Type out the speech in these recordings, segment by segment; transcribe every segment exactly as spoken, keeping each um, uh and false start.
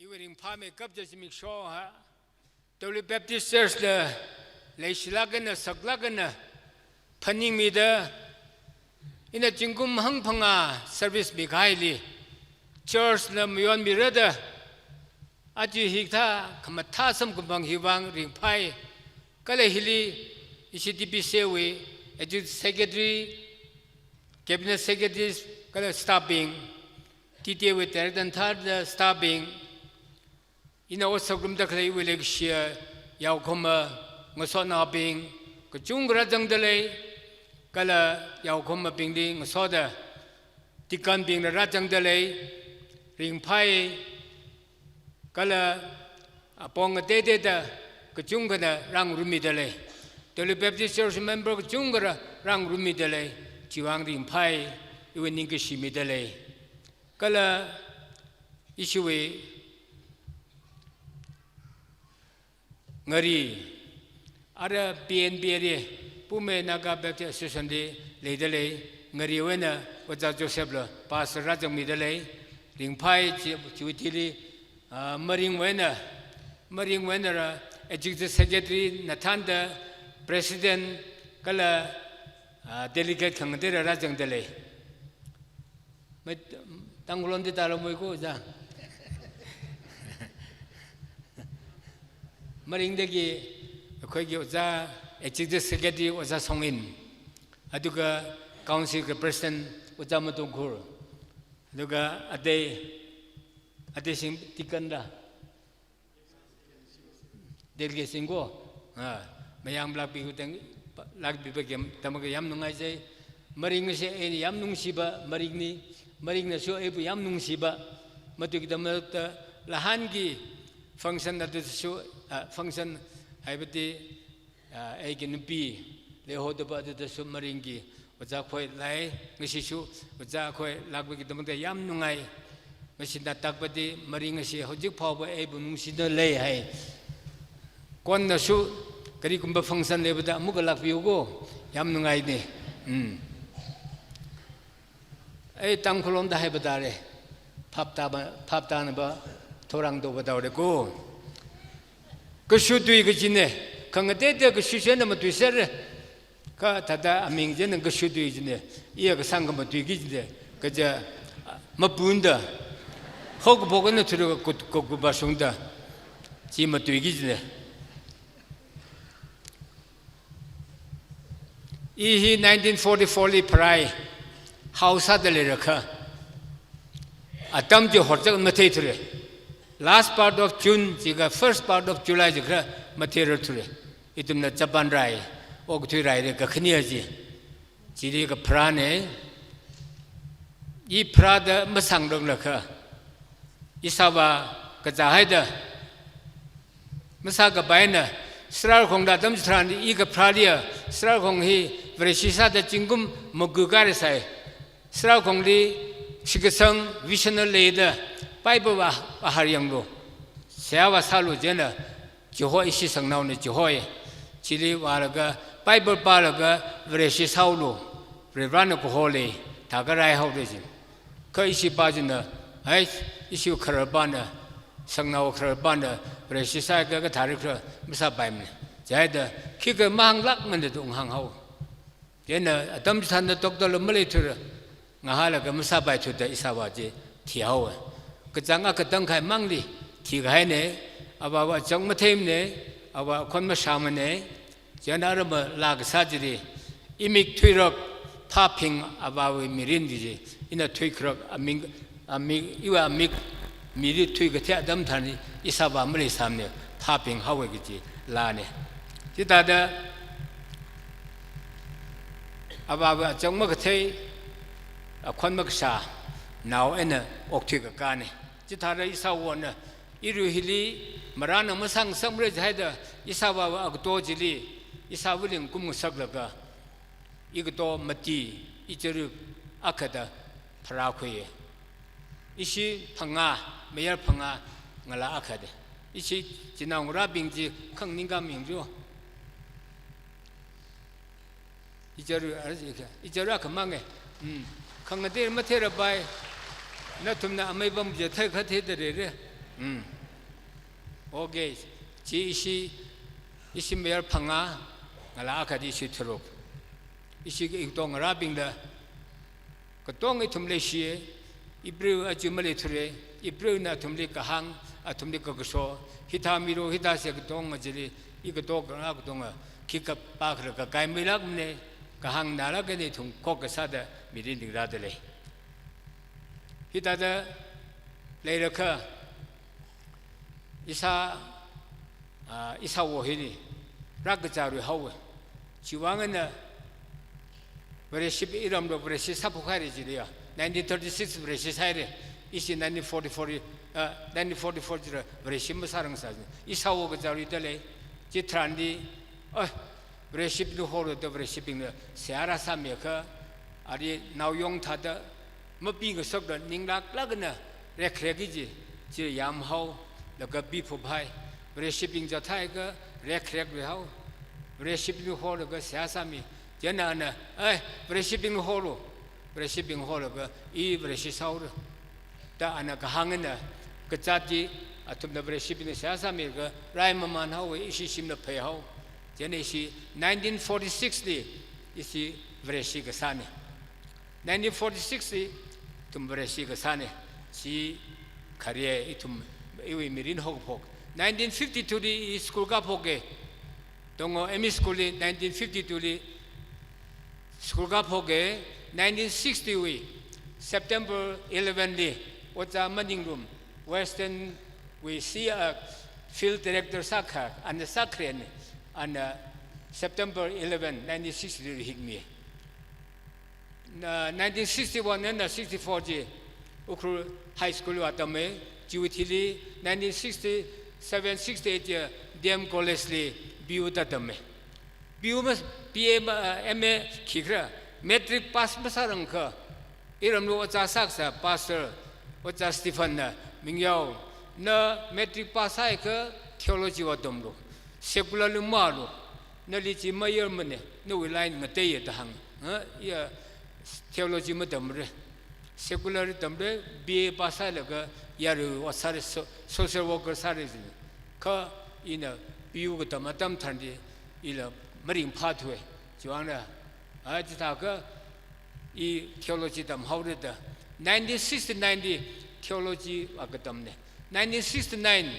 Ringphāmeikap zimiksho ha, Tawlui Baptist Church la leishilāk eina saklāk eina phaningmida, ina zingkum hangphangā service mikahaili church na mayonmira da, aja hikathā khamathā samkaphang hiwui vang ringphai. Kala hili ishi T B C wui Executive Secretary, Cabinet Secretary kala staff bing, T T A wui Director Thar da staff bing, ina ot sāngarumda khalei iwui leikashiya yaokhoma ngasotnaobing kachungkha rāzangda lei, kala yaokhomabingli ngasoda deacon bingna rāzangda lei, ringphai, kala apong ateiteida kachungkhana rāngarummida lei. Tawlui Baptist Church member kachungkha rā, rāngarummida lei, chiwui vang ringphai, iwui ningkashi mida lei. Kala ishiwui ngari, ara P N B area, Poumai Naga Baptist Association li leida lei, ngariwui eina Ojā Joseph la pastor rāzangmida lei, ringphai chi, chiwui thili, ah, maringwui eina, maringwui eina ra Executive Secretary Nathan da President kala, ah, delegate khangatei rā rāzangda lei. Mai, Tangkhul lomli tālāmei ko, Ojā. Maringdagi, ꯑꯩꯈꯣꯏꯒꯤ ꯑꯣꯖꯥ, Executive Secretary ꯑꯣꯖꯥ ꯁꯣꯡꯏꯟ, ꯑꯗꯨꯒ Council ꯒꯤ President ꯑꯣꯖꯥ ꯃꯇꯣꯝꯈꯨꯜ, ꯑꯗꯨꯒ ꯑꯇꯩ, ꯑꯇꯩꯁꯤꯡ deacon ꯔ? Delegate ꯁꯤꯡ ꯀꯣ, ꯑꯥ, ꯃꯌꯥꯝ ꯂꯥꯛꯄꯤꯕꯗꯪ, ꯂꯥꯛꯄꯤꯕꯒꯤꯗꯃꯛꯇ ꯌꯥꯝ ꯅꯨꯡꯉꯥꯏꯖꯩ꯫ ꯃꯔꯤꯡ ꯑꯁꯤ ꯑꯩꯅ ꯌꯥꯝ ꯅꯨꯡꯁꯤꯕ ꯃꯔꯤꯡꯅꯤ꯫ ꯃꯔꯤꯡꯅꯁꯨ ꯑꯩꯕꯨ ꯌꯥꯝ ꯅꯨꯡꯁꯤꯕ꯫ ꯃꯗꯨꯒꯤꯗꯃꯛꯇ ꯅꯍꯥꯟꯒꯤ function ꯑꯗꯨꯗꯁꯨ, ꯑꯥ, function ꯍꯥꯏꯕꯗꯤ, ꯑꯥ, ꯑꯩꯒꯤ ꯅꯨꯄꯤ ꯂꯩꯍꯧꯗꯕ ꯑꯗꯨꯗꯁꯨ ꯃꯔꯤꯡꯒꯤ ꯑꯣꯖꯥꯈꯣꯏ ꯂꯥꯛꯑꯦ꯫ ꯉꯁꯤꯁꯨ ꯑꯣꯖꯥꯈꯣꯏ ꯂꯥꯛꯄꯒꯤꯗꯃꯛꯇ ꯌꯥꯝ ꯅꯨꯡꯉꯥꯏ꯫ ꯃꯁꯤꯅ ꯇꯥꯛꯄꯗꯤ ꯃꯔꯤꯡ ꯑꯁꯤ ꯍꯧꯖꯤꯛ ꯐꯥꯎꯕ ꯑꯩꯕꯨ ꯅꯨꯡꯁꯤꯅ ꯂꯩ ꯍꯥꯏ꯫ ꯀꯣꯟꯅꯁꯨ ꯀꯔꯤꯒꯨꯝꯕ function ꯂꯩꯕꯗ ꯑꯃꯨꯛꯀ ꯂꯥꯛꯄꯤꯌꯨꯀꯣ꯫ ꯌꯥꯝ ꯅꯨꯡꯉꯥꯏꯅꯦ꯫ ꯎꯝ꯫ ꯑꯩ ꯇꯥꯡꯈꯨꯜ ꯂꯣꯟꯗ ꯍꯥꯏꯕ ꯇꯥꯔꯦ꯫ ꯚꯥꯞ ꯇꯥꯕ, ꯚꯥꯞ ꯇꯥꯅꯕ ꯊꯧꯔꯥꯡ ꯇꯧꯕ ꯇꯧꯔꯦꯀꯣ꯫ ꯀꯩꯁꯨ ꯇꯨꯏ ꯀꯥꯏꯗꯦꯅꯦ꯫ ꯈꯪꯉꯗꯤ ꯀꯩꯁꯨ ꯁꯦꯟꯅ ꯃꯇꯨꯏ ꯁꯦꯔꯦ꯫ ꯀꯥ ꯊꯥꯗ ꯑꯃꯤꯡ ꯆꯦꯟꯅ ꯀꯩꯁꯨ ꯇꯨꯏ ꯀꯥꯏꯗꯦꯅꯦ꯫ ꯏꯌꯥ ꯀꯁꯥꯡ ꯀꯃ ꯃꯇꯨꯏ ꯀꯥꯏꯗꯦ꯫ ꯀꯥꯖ ꯃꯄꯨꯟꯗ ꯍꯧꯒ ꯄꯣꯛꯀꯅ ꯊꯨꯔꯒ ꯀꯨꯠ, ꯀꯨꯠ, ꯀꯨꯠ ꯕꯥꯁꯨꯡꯗ꯫ ꯆꯤ ꯃꯇꯨꯏ ꯀꯥꯏꯗꯦꯅꯦ꯫ ꯑꯩ ꯍꯤ nineteen forty-four ꯂꯤ ꯐꯔꯥꯏ ꯍꯥꯎꯁꯥꯗ ꯂꯩꯔꯛꯈ꯫ ꯑꯇꯝ ꯆꯤ ꯍꯣꯔꯆꯛ ꯃꯊꯦ ꯊꯨꯔꯦ꯫ Last part of June ꯆꯤꯒ first part of July ꯆꯤ ꯈꯔ ꯃꯊꯦ ꯔ ꯊꯨꯔꯦ꯫ ꯏꯇꯨꯝꯅ ꯆꯄꯥꯟ ꯔꯥꯏ, ꯑꯣꯛ ꯊꯨꯏ ꯔꯥꯏ ꯔꯦ ꯀꯈꯅꯤ ꯍꯥꯏꯁꯤ꯫ ꯆꯤꯗꯤ ꯀ ꯐꯔꯥꯅꯦ꯫ ꯑꯩ ꯐꯔꯥꯗ ꯃꯁꯥꯡ ꯔꯣꯛꯂꯛꯈ꯫ ꯏꯁꯥꯕ ꯀꯆꯥ ꯍꯥꯏꯗ ꯃꯁꯥ ꯀꯕꯥꯏꯅ ꯁꯔꯥꯔꯈꯣꯡꯗ ꯑꯗꯨꯝ ꯁꯔꯥꯟꯗꯤ ꯏ ꯀ ꯐ꯭ꯔꯥꯗꯤꯌ ꯁꯔꯥꯔꯈꯣꯡ ꯍꯤ ꯕ꯭ꯔꯦꯁꯤꯁꯥꯗ ꯆꯤꯡꯒꯨꯝ ꯃꯒꯨ ꯀꯥꯔꯦ ꯁꯥꯏ꯫ ꯁꯔꯥꯔꯈꯣꯡꯗꯤ ꯁꯤꯀꯁꯪ vision ꯂꯩꯗ ꯄꯥꯏꯕ ꯋꯥ ꯑꯍꯥꯔ ꯌꯥꯡꯂꯣ꯫ ꯁꯦꯋꯥ ꯁꯥꯂꯣ ꯆꯦꯅ ꯆꯤꯍꯣꯏ ꯏꯁꯤ ꯁꯪꯅꯥꯎꯅ ꯆꯤꯍꯣꯏ꯫ ꯆꯤꯂꯤ ꯋꯥꯔꯒ Bible ꯄꯥꯔꯒ ꯕ꯭ꯔꯦꯁꯤꯁꯥꯎꯂꯣ꯫ ꯔꯦꯕ꯭ꯔꯥꯟꯅ ꯀꯣꯍꯣꯂꯦ꯫ ꯊꯥꯒꯔꯥꯏ ꯍꯧꯔꯦ ꯆꯤꯟ꯫ ꯀ ꯏꯁꯤ ꯄꯥꯖꯤꯅ, ꯍꯥꯏ, ꯏꯁꯤ ꯈꯔ ꯄꯥꯅ, ꯁꯪꯅꯥꯎ ꯈꯔ ꯄꯥꯅ, ꯔꯦꯁꯤꯁꯥꯏ ꯀ ꯊꯥꯔꯤ ꯈꯔ ꯃꯁꯥ ꯄꯥꯏꯃꯅꯤ꯫ ꯖꯥꯏꯗ, ꯈꯤꯒ ꯃꯍꯥꯡ ꯂꯥꯛ ꯃꯟꯗ ꯇꯨꯡ ꯍꯥꯡ ꯍꯧ꯫ ꯌꯦꯅ, ꯑꯇꯝ ꯁꯥꯟꯗ ꯇꯣꯛꯇ ꯂꯨꯝꯕ ꯂꯩ ꯊꯨꯔ, ꯉꯥꯍꯥꯂꯒ ꯃꯁꯥ ꯄꯥꯏ ꯊꯨꯗ ꯏꯁꯥ ꯋꯥꯖꯤ ꯊꯤ ꯍꯧꯋꯦ꯫ ꯀꯆꯥꯡ ꯑꯀ ꯇꯪꯈꯥꯏ ꯃꯥꯡꯂꯤ, ꯊꯤꯒ ꯍꯥꯏꯅꯦ, ꯑꯕꯥꯕ ꯑꯆꯪ ꯃꯊꯦꯝꯅꯦ, ꯑꯕꯥ ꯈꯣꯟ ꯃꯁꯥꯃꯅꯦ, ꯆꯦꯅꯥꯔꯝꯕ ꯂꯥꯛ ꯁꯥꯖꯤꯗꯤ, ꯏꯃꯤꯛ ꯊꯨꯏꯔꯛ ꯐꯥꯐꯤꯡ ꯑꯕꯥꯋꯤ ꯃꯤꯔꯤꯟꯗꯤꯖꯤ, ꯏꯅ ꯊꯨꯏꯈ꯭ꯔꯛ ꯑꯃꯤꯡ, ꯑꯃꯤꯛ, ꯏꯋꯥ ꯑꯃꯤꯛ ꯃꯤꯔꯤ ꯊꯨꯏꯒ ꯊꯦ ꯑꯗꯝ ꯊꯥꯅꯤ, ꯏꯁꯥꯕ ꯑꯃ ꯂꯩ ꯁꯥꯝꯅꯦ, ꯐꯥꯐꯤꯡ ꯍꯥꯎꯋꯦꯒꯤꯖꯤ ꯂꯥꯅꯦ꯫ ꯆꯤꯇꯥꯗ ꯑꯕꯥꯕ ꯑꯆꯪ ꯃꯒꯊꯩ, ꯑꯈꯣꯟ ꯃꯒꯁꯥ, ꯅꯥꯎ ꯑꯩꯅ ꯑꯣꯛꯊꯨꯏꯒ ꯀꯥꯅꯤ꯫ ꯆꯤꯊꯥꯗ ꯏꯁꯥ ꯋꯣꯟꯅ ꯏꯔꯨ ꯍꯤꯂꯤ, ꯃꯔꯥꯅ ꯃꯁꯥꯡ ꯁꯝꯔꯦ ꯍꯥꯏꯗ, ꯏꯁꯥ ꯋꯥꯕ ꯑꯒꯇꯣ ꯖꯤꯂꯤ, ꯏꯁꯥ ꯋꯤꯂꯤꯡ ꯀꯨꯝ ꯁꯛꯂꯒ, ꯏꯒꯇꯣ ꯃꯇꯤ, ꯏꯆꯔꯨ ꯑꯈꯗ ꯐꯔꯥ ꯈꯨꯏꯌꯦ꯫ ꯏꯁꯤ ꯐꯪꯉꯥ, ꯃꯌꯥꯔ ꯐꯪꯉꯥ, ꯉꯂꯥ ꯑꯈꯗ꯫ ꯏꯁꯤ ꯆꯤꯅꯥꯎ ꯔꯥꯕꯤꯡ ꯖꯤ ꯈꯪ ꯅꯤꯡꯒꯥ ꯃꯤꯡ ꯖꯨ꯫ ꯏꯆꯔꯨ, ꯏꯆꯔꯨ ꯑꯈ ꯃꯥꯡꯉꯦ꯫ ꯎꯝ꯫ ꯈꯪꯉꯗꯤ ꯃꯊꯦꯔ ꯕꯥꯏ꯫ ꯅꯊꯨꯝꯅ ꯑꯃꯩꯕꯝ ꯖꯦ ꯊꯩ ꯈ ꯊꯦꯗꯔꯦꯔꯦ꯫ ꯎꯝ꯫ Okay, chi ishi, ishi mayar phangā, ngalā akha di ishi tharuk. Ishi ikatonga ngarābingla, katonga ithum leishiya, April aja maleithura, April na athumli kahāng, athumli kakaso, hithā miro, hithā se katonga chili, ikato kara katonga, khikha pākhala kakai mailākmana, kahāng ngalākha ithum khokha sāda mirin dingrāda lei. Hithāda leilakha, ishā, ah, ishāwo hili, rākazārui haowa. Chiwuivang eina, Vareshi iramlo Vareshi sāphok haira chiliya. Nineteen thirty-six Vareshi sāhaira. Ishi nineteen forty-four, ah, nineteen forty-four chila Vareshi masārang sā. Ishāwo kazārui dalei. Chitharanli, ah, Vareshibingli holo da Vareshibingna seihā rāsāmiakha, ali naoyong thāda, mapi ngasakla ninglāklāk eina rekrek kaji, chi yamhao, laga piphup hai, Vareshibing zathai akha rekrekrui hao, Vareshibing holaga seihā sāmi, chieina ana, "Ai, Vareshibing holo, Vareshibing holaga, i Vareshi sāhaora," da ana kahāng eina, kazāt chi, athumna Vareshibingna seihā sāmiakha, rai mamān haowa, ishi shimna phei hao. Chieina ishi nineteen forty-six li, ishi Vareshi kasāna. Nineteen forty-six li ithum Vareshi kasāna. Chi khare ithum iwui mirin haokaphok. Nineteen fifty-two li i school kāphoka. Tongo M E school li nineteen fifty-two li school kāphoka. Nineteen sixty wui September eleven li Ojā Maninglum Western wui C, uh, field director sākha, ana sākharena, ana September eleven, nineteen sixty li hikmi. Na, nineteen sixty-one eina sixty-four chi Ukhrul High School vātama, chiwui thili nineteen sixty-seven sixty-eight chi D M College li B U da tama. B U mas, B A ma, M A khikhala, matric pass masārangkha, iramlu ojā sākasā Pastor, Ojā Stephen na, "Mingyao, na matric pass sāhaiakha theology vātamlu, secular li mavālu, nali chi mayarmana, nawui line ngateiya," da hānga. Ha, iya theology matamra. Secular li tamra, B A pass sālaga yarui ot sāra, so-, social worker sāra jina. Kha ina B U katam atam tharanli ila maringphāthuwa. Chiwuivangna, a, chithākha i theology tamhaora da. Nineteen sixty-nine li theology vākatamna. Nineteen sixty-nine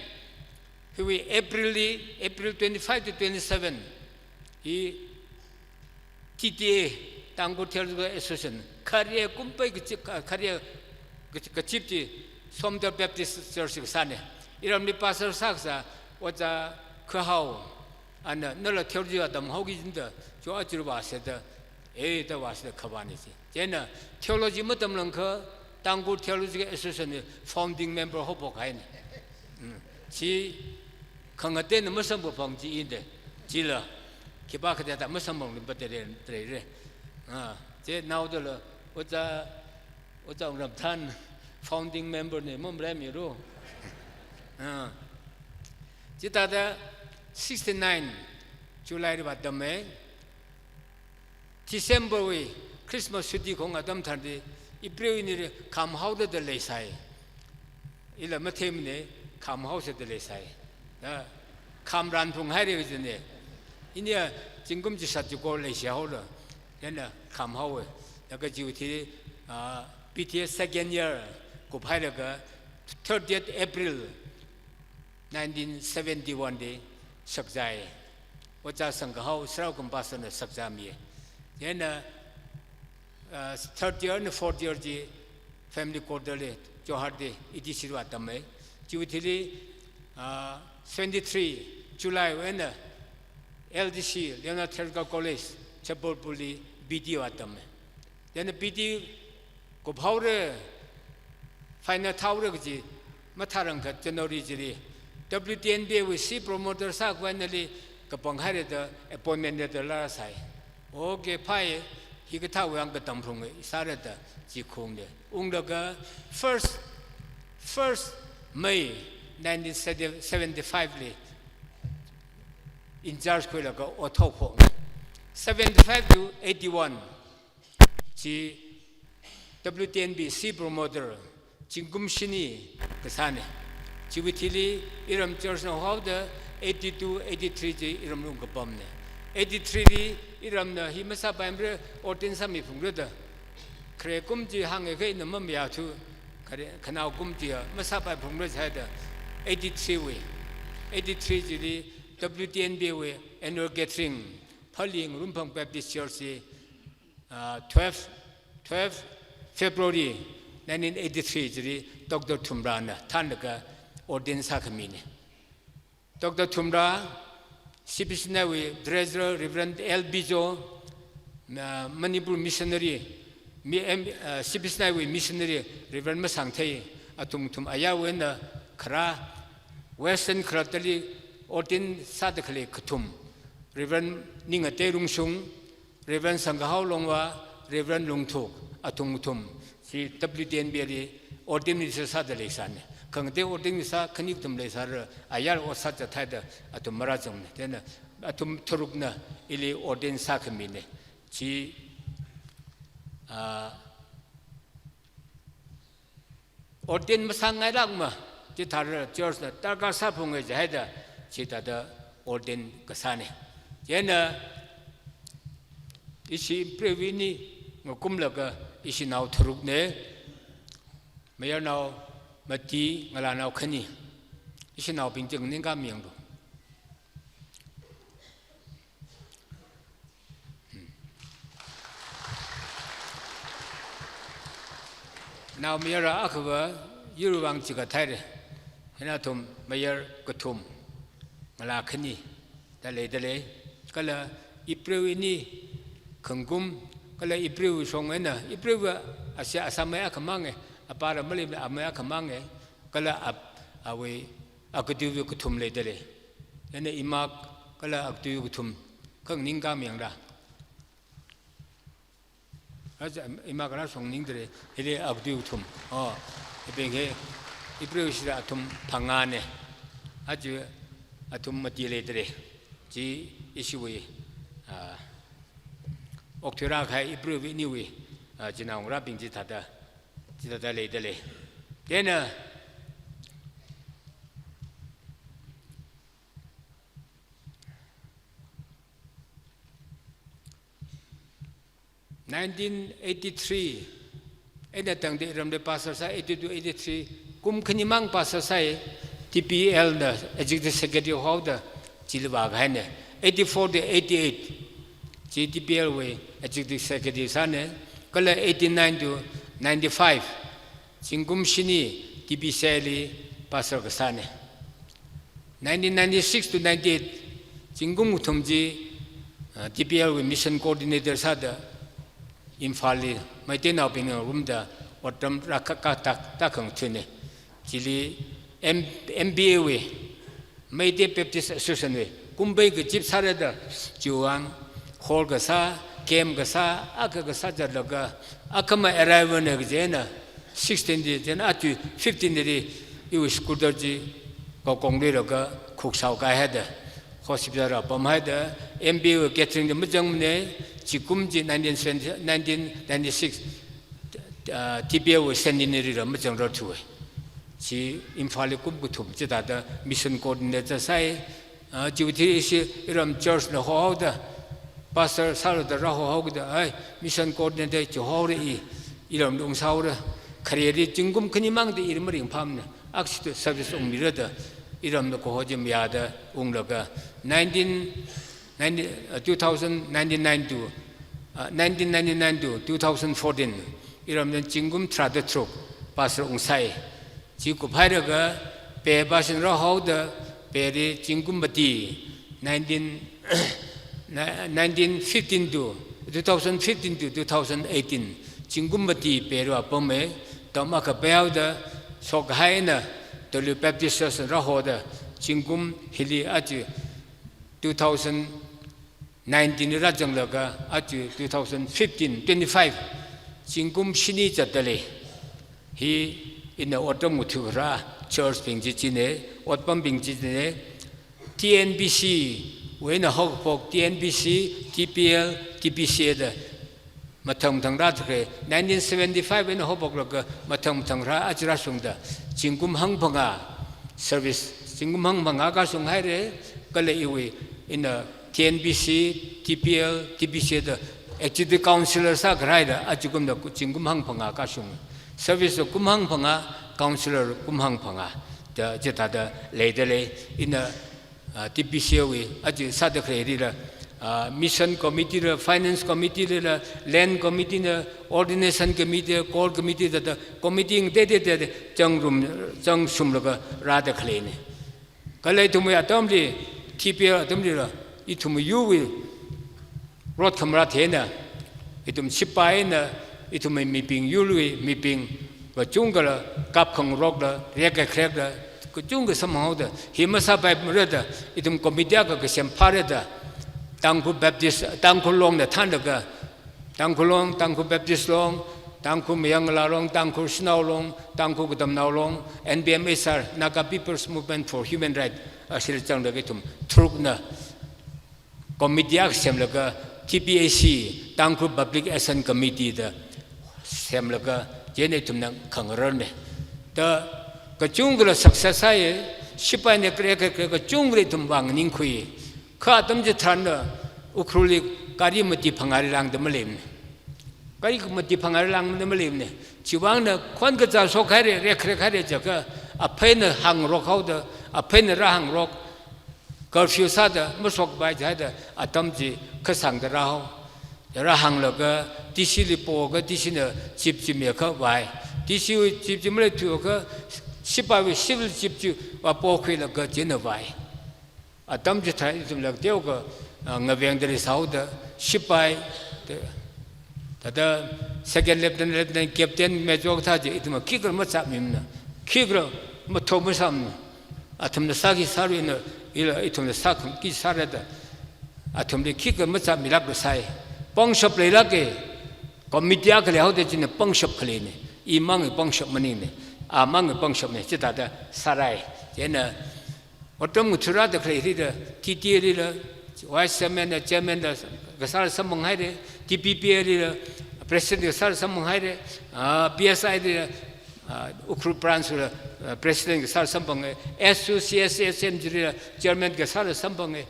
hiwui April li, April twenty-five to twenty-seven, hi T T A, Tangkhul Theological Association, khare kumpai kachi-, ka-, khare kachi-, kachip chi Somdal Baptist Church kasāna. Iramli pastor sākasā Ojā Khahao, ana, "Nala theology vātamhaoki jin da, cho achur vāsa da," e, da vāsa da khavāna chi. Chieina theology matamlāngkha Tangkhul Theological Association wui founding member haophok haina. Mm. Chi khangateina masamkaphang chi ina. Chila khipākha thāda masamphang limpa tere, tere. Ah, chi naodala Ojā, Ojā Wungramthan founding member na, mamaleimiranu. Ah. Chithāda sixty-nine July li vātama. December wui Christmas chutti khaung atam tharanli, April nili khamhaoda da leisai. Ila matheimana, khamhaosa da leisai. Da khamran phunghaira jina. Ina zingkum chishat chiko leishihaola. Chieina khamhaowa. Laga chiwui thili, ah, B T S second year kuphailaga thirtieth April nineteen seventy-one li shakzāya. Ojā Sangkhahao Saraokham Pastor na shakzāmiya. Chieina, uh, third year na fourth year chi family quarter li, Jorhat li, E T C li vātama. Chiwui thili, uh, seventy-three July wui eina L T C, Leonard Theological College, Chaparpur li B T vātama. Chieina B T kuphaora, final thāhaora kaji mathārangkha January chili W T N B A wui C promoter sākhavai nali kapanghaira da appointment letter lāsai. Okay, phāya, hikathāwui vang katamrung sāra da chi khaungna. Unglaga first, first May nineteen seventy-five li in charge khuilaga ot haophok. Seventy-five to eighty-one chi W T N B C promoter zingkum shini kasāna. Chiwui thili iram church na haoda eighty-two, eighty-three chi iramli ungkapamna. Eighty-three li iramna hi masāpaimara, ordain sāmiphungra da. Khare kum chi hāngakha ina mamayāthu, khare khanao kum chiya masāpaiphungra jihaida eighty-three wui, eighty-three chili W T N B wui annual gathering, Phaling Rumphang Baptist Church chi, ah, twelve, twelve February nineteen eighty-three chili Doctor Thumrana thānlaga ordain sākhamina. Doctor Thumra, C P C Nai wui Treasurer Reverend L Bijo, ah, Manipur Missionary, mi, em, ah, C P C Nai wui Missionary Reverend Masangthei, athum kathum ayarwui eina kharā, Western Kharartali ordain sāda khalei kathum, Reverend Ningatei Rungshung, Reverend Sangkahao Longwa, Reverend Lungthuk, athum kathum chi W T N B li ordain minister sāda leisāna. Khangatei ordain sā khani kathum leisāra, ayar ot sāchat haida athum marāzangna. Chieina athum tharukna ili ordain sākhamina. Chi, ah, ordain masāngailākmana, chithāra church na darkar sāphunga jihaida, chithāda ordain kasāna. Chieina ishi April wui ni ngakumlaga ishinao tharukna, mayarnao mati, ngalānao khani. Ishinaobing chi nganingkāmiyanglu. Naomayara akhava yurwui vang chikathaira. Hina athum mayar kathum, ngalā khani da leidalei. Kala April wui ni khangkum, kala April wui shong eina, April wui ashi asāmei akhamanga, apara maleimana, amei akhamanga, kala ap-, awui akatuiwui kathum leidalei. Chieina imak kala akatuiwui kathum kha nganingkāmiyangla. Aja, imak rāshong ningdalei, hili akatui kathum. Oh, hibing hi, April shida athum phangāna. Aja athum mati leidalei. Chi ishiwui, ah, okthui rākahai April wui niwui, ah, chinaongarābing chithāda, chithāda leidalei. Chieina, nineteen eighty-three, eina tangda iramli pastor sā, eighty-two, eighty-three, kum khanimang pastor sāi, T P L na executive secretary haoda chili vākahaina, eighty-four to eighty-eight, chi T P L wui executive secretary sāna, kala eighty-nine to ninety-five, zingkum shini T P C I li pastor kasāna. Nineteen ninety-six to ninety-eight, zingkum kathum chi, ah, T P L wui mission coordinator sāda, Imphalli Meiteinaobingna ngarumda otram rākakā tak, tak khangathana. Chili M-, M B A wui, Meitei Baptist Association wui, kumpei kazip sāra da, chiwui vang, hall kasā, camp kasā, akha kasā zatlaga, akhama arrival na kaji eina, sixteen li, chieina aja fifteen li, iwui scooter chi, kakong leilaga, khuksao kahai haida, hospital rāpamhai da, M B A wui gathering li mazangmana, zingkum chi nineteen seventy, nineteen ninety-six, ah, T P L wui centenary la mazangrarthuwa. Chi Imphalli kum kathum chithāda mission coordinator sāi, ah, chiwui thili ishi iram church na hohaoda, pastor sālu da rāhohaoda, ai, mission coordinator chi hohaora i, iramli ungsāhaora, khareli zingkum khanimang da ili maringphāmana, akha chi service ungmira da, iramli kaho chi mayāda unglaga, nineteen, nineteen, uh, two thousand, nineteen ninety-two, uh, nineteen ninety-nine to two thousand fourteen, iramli zingkum tharāda tharuk pastor ungsāi. Chi kuphailaga, Pei passion rāhaoda, Peili zingkum mati, nineteen, ni-, nineteen fifteen to, two thousand fifteen to two thousand eighteen, zingkum mati Peili vāpama, atam akha peihaoda, shokkahai eina, Tolui Baptist Church rāhaoda, zingkum hili aja two thousand nineteen rāzanglaga aja two thousand fifteen, twenty-five, zingkum shini zatdalei. Hi ina otram ngathukharā church bing chi china, otpambing chi china, T N B C wui eina haophok, T N B C, T P L, T P C A da mathang mathang rāthukhare, nineteen seventy-five eina haophoklaga mathang mathang rā aja rāshungda, zingkum hangphangā, service zingkum hangphangā kashung haire, kala iwui ina T N B C, T P L, T B C da executive councillor sākharāi da, achikumda zingkum hangphangā kashung. Service kum hangphangā, councillor kum hangphangā da chithāda leida lei. Ina, ah, T B C wui achi sāda khaleirila, ah, mission committee la, finance committee la, land committee la, ordination committee, core committee da, da committee ngatei tei tei changrum, changshumlaga rāda khaleina. Kala ithumwui atamli, T P L atamlila, ithumwui yurwui rot khamrat hina, ithum sipaina, ithumwui mibing, yurwui mibing, kachungkhala kapkhangarokla, rekkharekla, kachungkha samhaoda, hi masāpaimarada, ithum committee akha kasem phārada, Tangkhul Baptist, Tangkhul Longna thānlaga, Tangkhul Long, Tangkhul Baptist Long, Tangkhul Mayangkala Long, Tangkhul Shanao Long, Tangkhul Katamnao Long, N B M H R, Naga People's Movement for Human Rights, asila zanglaga ithum tharukna committee akha semlaga T P A C, Tangkhul Public Action Committee da semlaga, chieina ithumna khangararna. Da kachungkhala success sāya, sipaina kare kare kachungkhala ithum vang ningkhui. Kha atam chitharanna Ukhrulli gari mati phangāli lāngda maleimana. Gari mati phangāli lāngda maleimana. Chiwui vangna khon kazā shokhaire, rekkharek haire jiakha, apheina hāngarok haoda, apheina rāhāngarok, curfew sāda, mashokpai jihaida, atam chi kasāngda rāhao. Rāhānglaga, D C li poga, D C na chief chi miakha vai. D C wui chief chi maleithuakha, sipaiwui civil chief chi vāpokhuilaga chieina vai. Atam chitharan ithum lak teokha, ah, ngavengda leisāhaoda, sipai, te-, thāda second lieutenant, lieutenant, captain, major thā chi ithum khikha mazatmimana, khikha mathotmasāmana. Athumna sāki sāluina, ila ithumna sāki sāra da, athumli khikha mazatmilākla sai. Pangshap leilāka, committee akha leihaoda china pangshap khaleina, imangwui pangshap maningna, amangwui pangshapna, chithāda sārai. Chieina otram ngathurāda khalei hili da, T T A lila, vice chairman da, chairman da kasāla samphang haire, T P P A lila, president kasāla samphang haire, ah, P S I lila, ah, Ukhrul branch la, ah, president kasāla samphange, S U C S S M G lila, chairman kasāla samphange,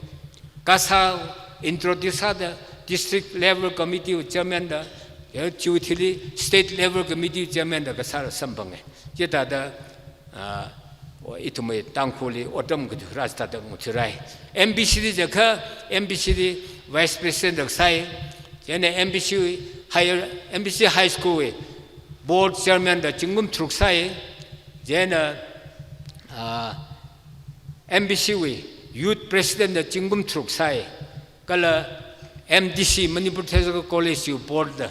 kasā introduce sāda, district level committee chairman da, ya, chiwui thili state level committee chairman da kasāla samphange. Chithāda, ah, o, ithumwui Tangkhulli otram ngathurā chithāda ngathurāi. M B C li jiakha, M B C li vice president da kasāi. Chieina M B C higher, M B C High School wui board chairman da zingkum tharuk sāi. Chieina, ah, M B C wui youth president da zingkum tharuk sāi. Kala M T C, Manipur Theological College wui board da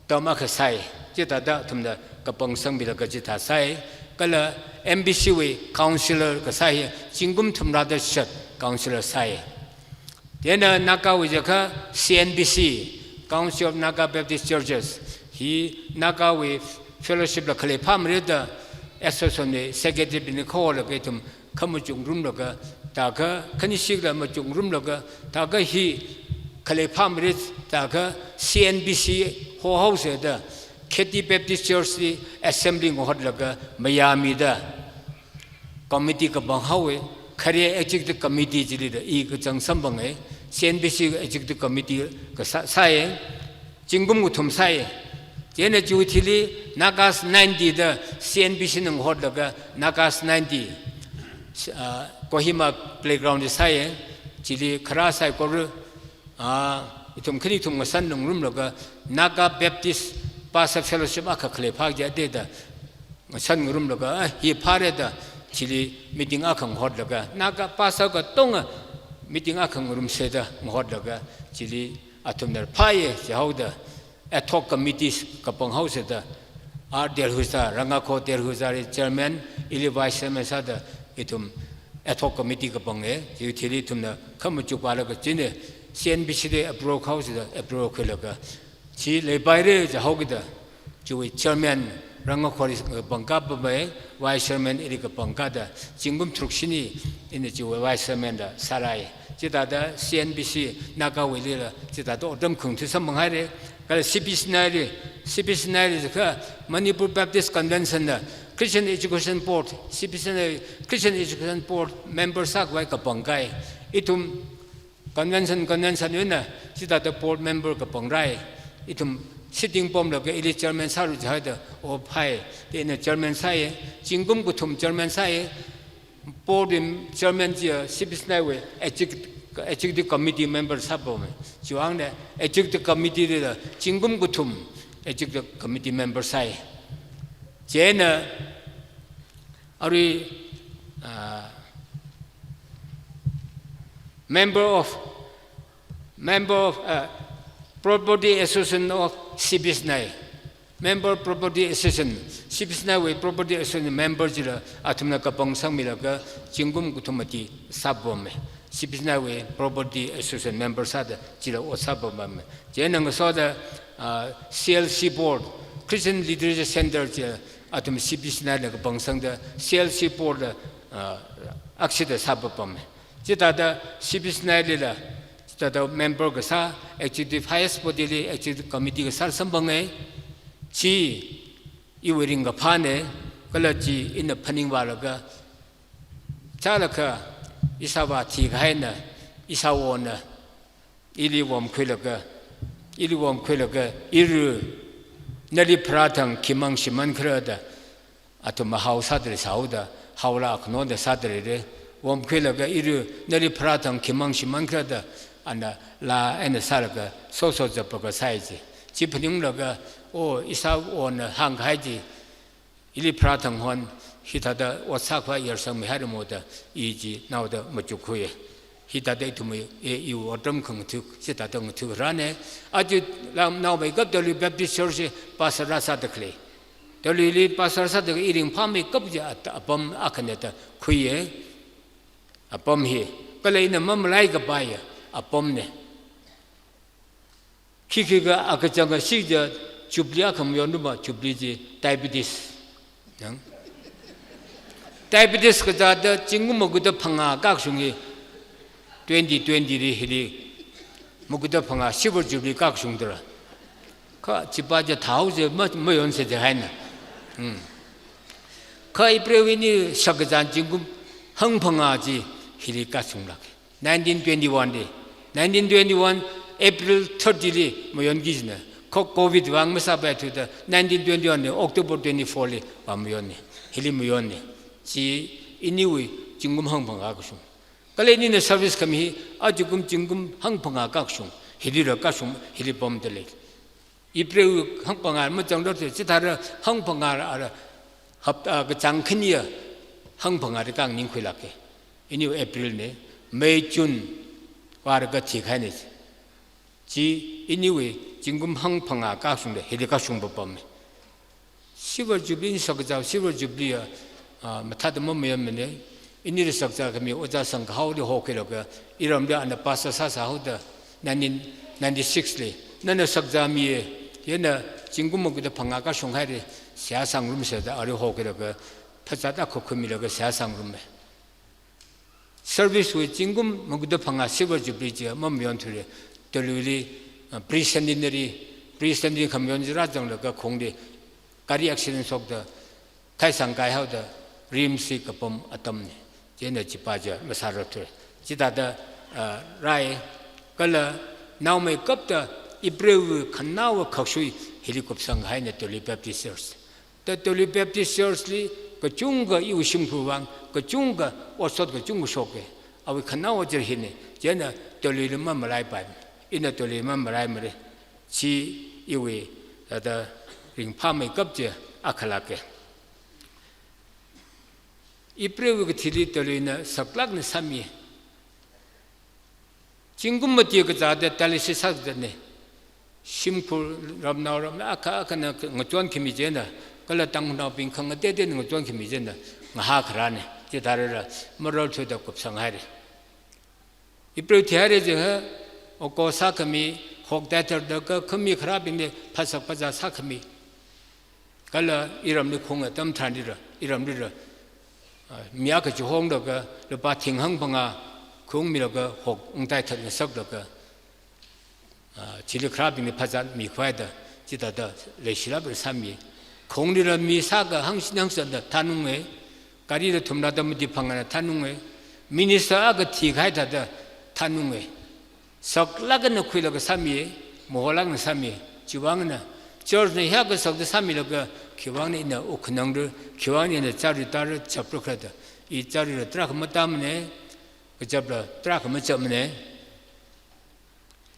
term akha sāi. Chithāda athumna kapang sangmilaga chithā sāi. Kala M B C wui councillor kasā hi zingkum thumrāda shat councillor sāi. Chieina Nagawui jiakha C N B C, Council of Naga Baptist Churches, hi Nagawui fellowship la khalei phāmarada, association wui secretary bingli kaholaga ithum khamachuk ngarumlaga, thākha khanishikla machuk ngarumlaga, thākha hi khalei phāmara, thākha C N B C hohaosa da, Kheti Baptist Church li assembly ngahotlaga mayāmida committee kapang haowa, khare executive committee chili da i kachang samphange, C N B C executive committee kasā, sāi, zingkum kathum sāi. Chieina chiwui thili Nagas ninety da C N B C na ngahotlaga Nagas ninety, ah, Kohima playground li sāi, chili kharā saikora, ah, ithum khani ithum ngashan ngarumlaga Naga Baptist Pastor Fellowship akha khalei phā kaja da, ngashan ngarumlaga, ah, hi phāra da, chili meeting akha ngahotlaga, Naga pastor katonga meeting akha ngarumsa da ngahotlaga, chili athumna phāya jihaoda, ad hoc committees kapang haosa da, R Delhuza, Rangakho Delhuza li chairman, ili vice chairman sāda, ithum ad hoc committee kapange, chiwui thili ithumna khamachuk vālaga chieina C N B C li approve haosa da, approve khuilaga, chi leipaira jihaokida, chiwui chairman Rangakho li kapangkā pamai, vice chairman ili kapangkā da, zingkum tharuk shini ina chiwui vice chairman da sārai. Chithāda C N B C Nagawuilila chithāda otram khangathā samphang haira. Kala C P C nine li, C P C nine li jiakha Manipur Baptist Convention na Christian Education Board, C B C na Christian Education Board member sākhavai kapang kahai. Ithum convention, convention wui eina chithāda board member kapang rai. Ithum sitting pomlaga ili chairman sāra jihaida, o phai, da ina chairman sāya, zingkum kathum chairman sāya. Board wui chairman chiya C B C na wui exec-, executive committee member sāpama. Chiwui vang eina executive committee lila zingkum kathum executive committee member sāya. Chieina arui, ah, member of, member of, ah, Property Association of C B C na. Member Property Association, C B C na wui Property Association member chila athumna kapang sangmilaga zingkum kathum mati sāpama. C B C na wui Property Association member sāda chila ot sāpama. Chieina ngasoda, ah, C L C Board, Christian Literature Center chi athum C B C na kapang sangda C L C Board la, ah, akshida sāpama. Chithāda C B C na lila, chithāda member kasā, executive highest body li executive committee kasā samphanga. Chi iwui ringkaphāna, kala chi ina phaningvālaga, chālakha ishāvā thikahaina, ishāwona ili vomkhuilaga, ili vomkhuilaga, iru nali pharāthang khimang shimānkhala da, athum mahao sādalei sāhaoda, haola akhano da sādaleira. Vomkhuilaga iru nali pharāthang khimang shimānkhala da, ana laa eina sālaga, soso zaplaga sāi chi. Chi phaninglaga, o, ishāwona hāngkahai chi, ili pharāthang hon, hithāda ot sākhavai yarsangmihairamo da, i chi naoda machukkhuiya. Hithāda ithum i, e, iwui otram khangatha, chithāda ngatharana. Aja lam naomeikap Talui Baptist Church pastor rāsāda khalei. Taluili pastor sāda i ringphāmeikap chi at-, apam akhana da khuiya. Apam hi, kala ina mamalaikapaiya apamna. Khikhi ka akachang kashi ja Jubilee akha mayonruma, Jubilee chi diabetes. Nang. Diabetes kazāda zingkum makuda phangā kakashung hi twenty twenty li hili makuda phangā Silver Jubilee kakashung dara. Kha chipa ja thao ja ma, mayonsa jihaina. Hmm. Kha April wui eina shakazan zingkum hangphangā chi hili kashunglāka. Nineteen twenty-one li, nineteen twenty-one April thirty li mayonki jina. Kha Covid vang masāpaithuda nineteen twenty-one li October twenty-four li vāmayonna. Hili mayonna. Chi iniwui zingkum hangphangā kakashung. Kala inina service khami hi ajakum zingkum hangphangā kakashung. Hilila kashung, hili pamdalei. April hangphangā mazangrarthu, chithāda hangphangā ara hapta kachāng khaniya hangphangāli kangningkhuilāka. Iniwui April na, May, June vālaga thikahaina. Chi iniwui zingkum hangphangā kakashungda hili kashung papamna. Silver Jubilee, ini shakazā Silver Jubilee ya, ah, mathāda mamayonmana. Inili shakazā khami ojā Sangkahao li hokhuilaga, iramli ana pastor sāsāhaoda nineteen ninety-six li. Nana shakazāmiya, chieina zingkum makuda phangā kashunghaira, seihā sangrumsa da ali hokhuilaga, phazā akha khuimilaga seihā sangruma. Service wui zingkum makuda phangā Silver Jubilee chi mamayonthuila, Taluili, ah, pre-centenary, pre-centenary khamayon chi rāzanglaga khongli gari accident shokda, khaisang kaihaoda, RIMS li kapam atamna. Chieina chipa ja masārarthu. Chithāda, ah, rai, kala naomeikapta April wui khanaowa khaksui hili kupsanghaina Talui Baptist Church. Ta Talui Baptist Church li kachungkha iwui shimkhur vang, kachungkha otshot kachungkha shoka. Awui khanaowa chili hina, chieina Taluili mamalaipai. Ina Talui mamalaimara. Chi iwui, thāda ringphāmeikap chi akhalāka. April wui kathili Taluina saklākna sāmi. Zingkum mati kazāda dialysis sāzatna. Shimkhur ramnao ram akha akhana ngachon khami chieina, kala Tangkhulnaobing khangateiteina ngachon khami chieina, ngahā kharāna. Chithālala mararthuda kupsanghaira. April thihaira jiakha, oko sākhami, hok taitharda kha, khami kharābingli phasak phazā sākhami. Kala iramli khong atam tharanlila, iramlila, ah, mi akha chihonglaga, lupā thing hangphangā khongmilaga, hok ungtaithat ngasaklaga, ah, chili kharābingli phazā mikhavai da, chithāda leishilāk sāmi. Khongrila mi sākha hangshi hangshada thanunge. Garila thumrada mati phangana thanunge. Minister akha thikahai thāda thanunge. Saklāk eina khuilaga sāmiye, maholāk eina sāmiye. Chiwuivang eina church na hiyākha sakda sāmilaga, khiwuivang eina ina wukkhananglu, khiwuivang eina ina chari tara chaplu khala da. I charila tarākha matamane, kachapla tarākha machapmane.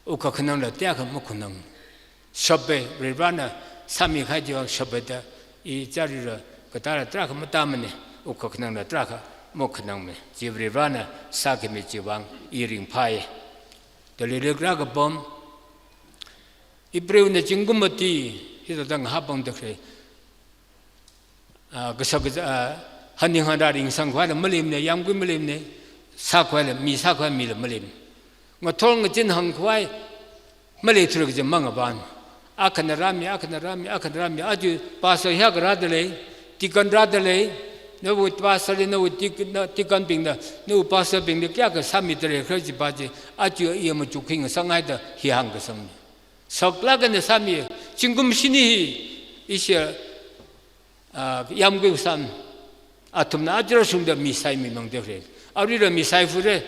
Wukkakhanangla tiyākha makhanang. Shape, Varivarana sāmikahai chiwuivang shape da, i charila katala tarākha matamane, wukkakhanangla tarākha makhanangmane. Chi Varivarana sākhami chiwuivang i ringphāye. Tali rikrakapam, Hebrew na zingkum mati, hithāda ngahāpamda khalei. Ah, kashak kazā, ah, hanning hanra ringsangkhavai la maleimane, yāmgui maleimane, sākhavai la, mi sākhavai mila maleimane. Ngathor ngazin hāngkhavai maleithura kaji mangavāna. Akhana rāmi, akhana rāmi, akhana rāmi, aja pastor hiyākha rāda lei, deacon rāda lei, nawui pastor li, nawui deacon, na, deacon bingna, nawui pastor bingli kayākha sāmida lei, khala jipa chi, aja iya machuk khuingasakngai da hi hāngkasangna. Saklāk eina sāmi, zingkum shini hi, ishi, ah, yāmgui sāmi, athumna aja rāshungda mi saimimangda khalei. Aruila mi saifure.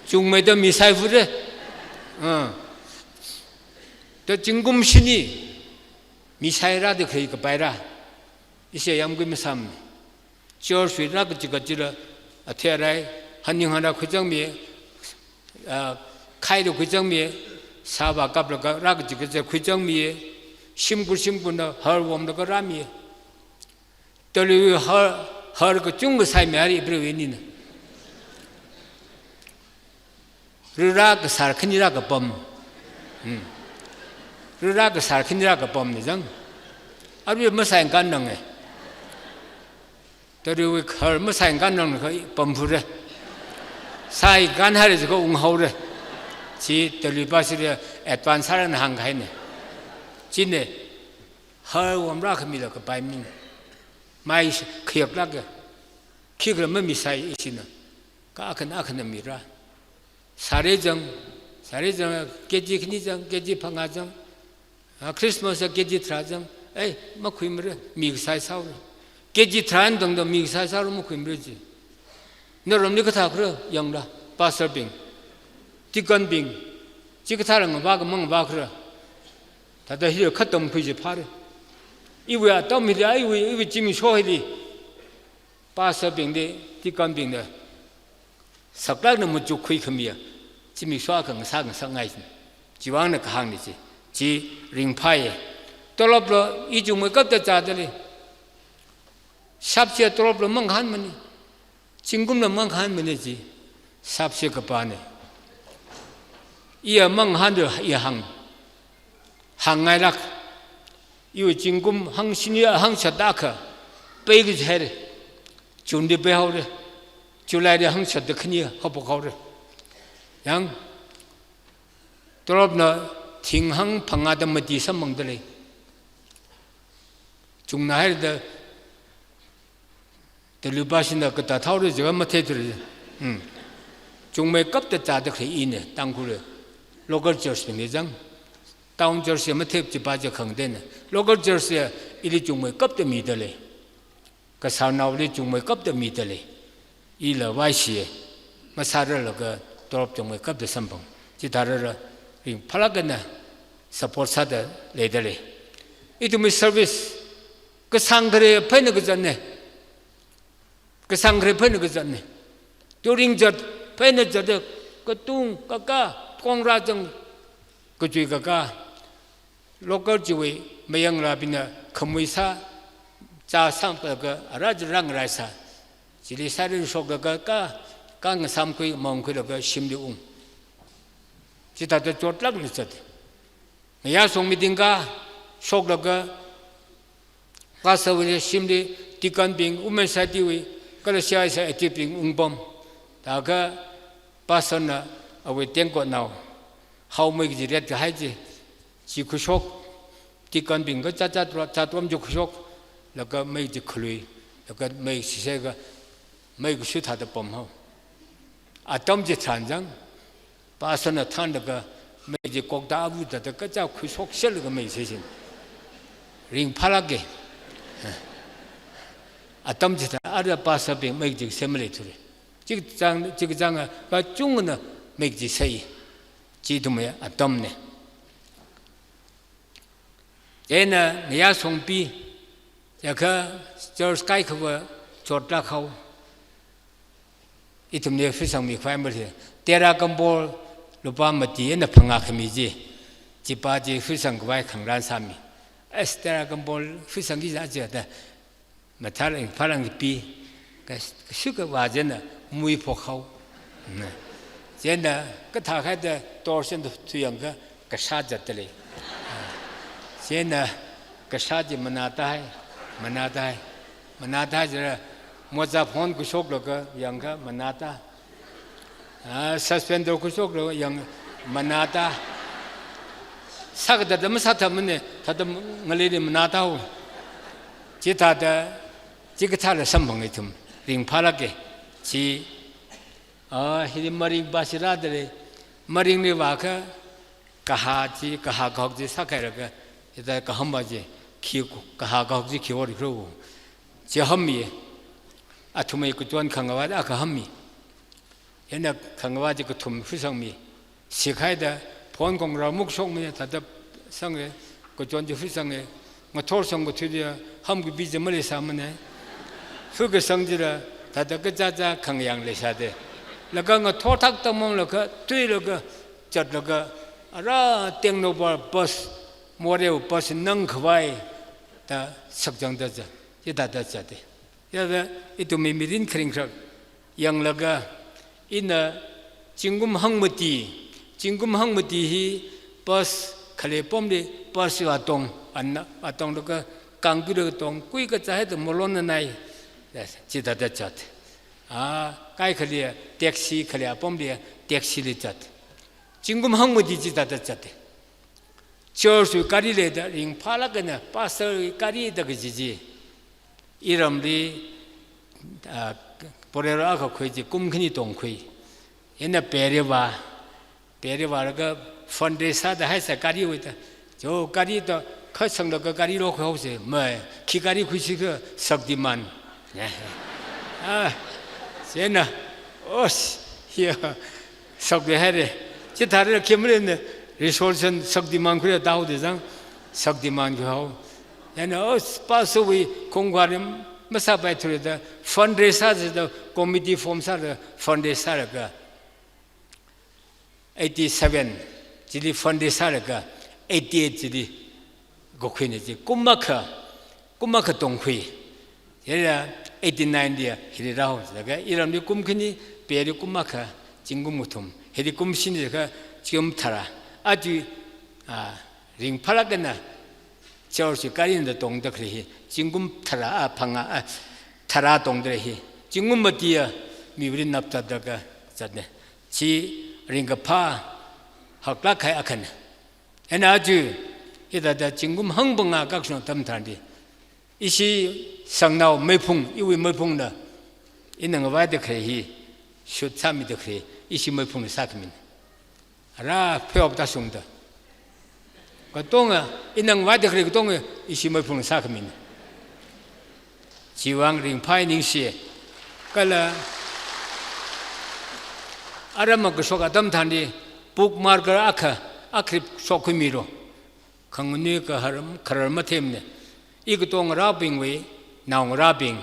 Chungmeida mi saifure. Ah. Da zingkum shini, mi sairāda khalei kapaira. Ishi yāmgui masāmane. Church wui rākachikathāla athei arai, hanning hanra khuizangmi, ah, khaida khuizangmi, sāvā kaplaga rākachikathā khuizangmi, shimkhur shimkhurna harwomlaga rāmi. Tali har, har kachungkha saimi ari Hebrew nina. Rira kasār khani rākapam. Hmm. Rira kasār khani rākapamna jang. Arui masaingkānnange. Tariwui khar masaingkānnang kha pamfure. Saingkānhaira jiakha unghaore. Chi tali pāshira advance sārana hāngkahaine. Chine, harwom rākhamila kapai maning. Mai khayaklāka. Khikhala mamisai ishina. Kha akhana akhana mira. Sāre jang, sāre jang, K G khani jang, K G phangā jang. Ah, Christmas a K G tharā jang. Ei, makhuimara, mi kasai sāhaora. K G tharā eina tangda mi kasai sāhaora makhuimara chi. Naramli kathā khala yangla, pastor bing, deacon bing, chikathā rāngavā kha mangavā khala. Thāda hi khatamkhui chi phāra. Iwui atam hili, iwui, iwui zimiksho hili. Pastor bingli, deacon bingna, saklāk eina machukkhui khamiya, zimiksho akha ngasā ngasakngai chi. Chiwuivangna kahāngna chi, chi ringphāye. Tolopla, i chungmeikapta zāda lei. Shapshi tolopla mangahānmane. Zingkumla mangahānmane chi. Shapshi kapane. Iya mangahānda i hāng. Hāngngailāk. Iwui zingkum hangshini hangshata akha, peikaji haire. June li peihaore. July li hangshatda khani haophok haore. Yang, tolopna thing hangphangāda mati samphangda lei. Chungna haida, Telugu pāshina kathā thaora jiakha matheithura. Hmm. Chungmeikapta zāda khalei ina, Tangkhul local church bingli jang. Town church ya mathei jipa chi khangateina. Local church ya ili chungmeikapta mida lei. Kasarnaoli chungmeikapta mida lei. Ila vaishi, masārarlaga tolop chungmeikapta samphang. Chithārara ringphālāk eina support sāda leida lei. Ithumwui service, kasāngkhare pheina kazatne. Kasāngkhare pheina kazatne. Touring zat, pheina zatda, katung, kakā, kongra zang, kachui kakā. Local chiwui mayangrabingna khamui sā, chā sāngkaka, ara chirāngarai sā. Chili sārin shoklaga, kā, kā ngasāmkhui, mangkhuilaga, shimli ung. Chithāda chotlākna zat. Ngayā song meeting kā, shoklaga, pastor wui shimli, deacon bing, women society wui, kala C I C active bing ungpam. Thākha pastor na awui tengkotnao, haomei kaji retkahai chi, chi khuishok, deacon bing kha chā chā tura, chā tuam chi khuishok, laga mei chi khalui, laga mei shiseka, mei kashu thāda pamhao. Atam chitharan jang, pastor na thanlaga mei chi kokta avu thāda kachā khuishok sherlaga mei shishin. ringphālāke. Atam chithāda ara pastor bing mei kachik sem maleithura. Chikachang, chikachang kachungana mei kachik sai. Chi ithumwui atamna. Chieina ngayā shongpi, chiakha church kaikhava chotlāk haowa. Ithumli huisangmi khavai maleithu. Tera kambol lupā mati eina phangā khami chi. Chipa chi huisang khavai khangarān sāmi. As tera kambol huisangki za chida. Mathālāk phālāk pi, ka, kashuka vā chieina mui phok haowa. Chieina kathākhaida torch eina thuiyangakha kashā zatdalei. Chieina kashā chi manātahai, manātahai, manātahai jira moja phon khuishoklaga yangakha manāta. Ah, suspender khuishoklo yang manāta. Sākathatda masāthatmana, thāda ngalili manāta haowa. Chithāda, chikathāla samphanga ithum. Ringphālāke. Chi, ah, hili maring pasi rādalei. Maringli vākha, kahā chi, kahā kahok chi sākhailaga, hithāda kaham va chi, khi, kahā kahok chi khi ori kro. Chi hammi, athumwui kachon khangavā akha hammi. Chieina khangavā chi kathum huisangmi. Sikhaida phon kong rāmuk shokmi thāda sanga, kachon chi huisanga. Ngathor shong kathui chi ham kapi chi maleisāmana. Huikasang chila thāda kachacha khangayāng leisāda. Laga ngathor thak tamang laga, tuilaga, zatlaga, ara Tengnoupal bus, Moreh bus nang khavai, da sakchangda zat, chithāda zatta. Yada, ithumwui mirin kharing kharak yanglaga, ina zingkum hangmati, zingkum hangmati hi bus khalei apamli bus vātong, anna vātonglaga kangkhuilaga tong, kuikachā haida malonnanai, chithāda zat. Ah, kaikhali taxi khalei apamli taxili zat. Zingkum hangmati chithāda zatta. Churchwui gari leida ringphālāk eina pastorwui gari da kaji chi. Iramli, ah, Bolero akha khui chi kum khani tongkhui. Ina Pere vā, Pere vālaga fundraise sāda haisa gariwui da. Cho gari da kha sanglaga gari lokhui haosa, mai, khi gari khuisi kha Shaktiman. Ah, chieina, os, hiya, shokle haira. Chithāda khi maleina resolution Shaktiman khuida haoda zang, Shaktiman khui haowa. Chieina, os, pastorwui khongkhari masāpaithura da, fundraise sāda, committee form sāda, fundraise sālaga. Eighty-seven chili fundraise sālaga, eighty-eight chili kakhuina chi, kum akha, kum akha tongkhui. Chieina eighty-nine li hili rāhaoda, laga iramli kum khani, Pereli kum akha, zingkum kathum. Hili kum shini kha, zingkum tharā. Aja, ah, ringphālāk eina, churchwui gari da tongda khalei hi, zingkum tharā, ah, phangā, ah, tharā tongda hi, zingkum mati a, mirin naptapda kazatna. Chi ringkaphā haklāk kahai akhana. Ina aja, hithāda zingkum hangphangā kakashung atam tharanli, ishi shangnao meiphung, iwui meiphungna, ina ngavaida khalei hi, shoot sāmida khalei, ishi meiphungna sākhamina. Ara pheop da shungda. Katonga, ina ngavaida khalei katonga, ishi meiphungna sākhamina. Chiwui vang ringphāi ningshi. Kala, aram kashok atam tharanli, bookmarker akha, akha rip shokkhuimilu. Khanganui kahar, kharar mathemna. Ikatongarābingwui, naongarābing,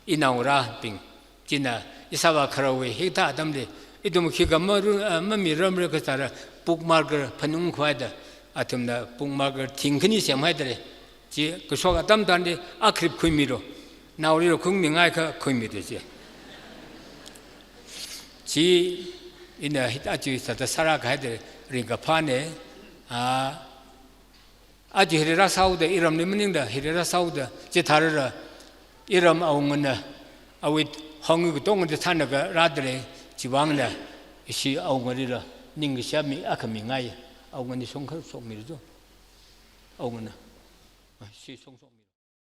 inaongarābing. China, ishāvā khararwui hikathā atamli, ithum khikha maru-, ah, mamiramra kathāda, bookmarker phanungkhavai da, athumna bookmarker thing khani semhaida lei. Chi kashok atam tharanli, akha rip khuimilu. Naoli lo khungmi ngaikha khuimilu chi. Chi, ina hithā chi sāda sārā kahaida ringkaphāna, ah, aja hili rāsāhaoda, iramli maningda, hili rāsāhaoda, chithālala, iram awungana, awui hangwui katongana thānlaga rāda lei, chiwui vangna, ishi awungalila, ningkashā mi akha mingai, awungana shongkha shokmilu. Awungana. Ah, ishi shong shong.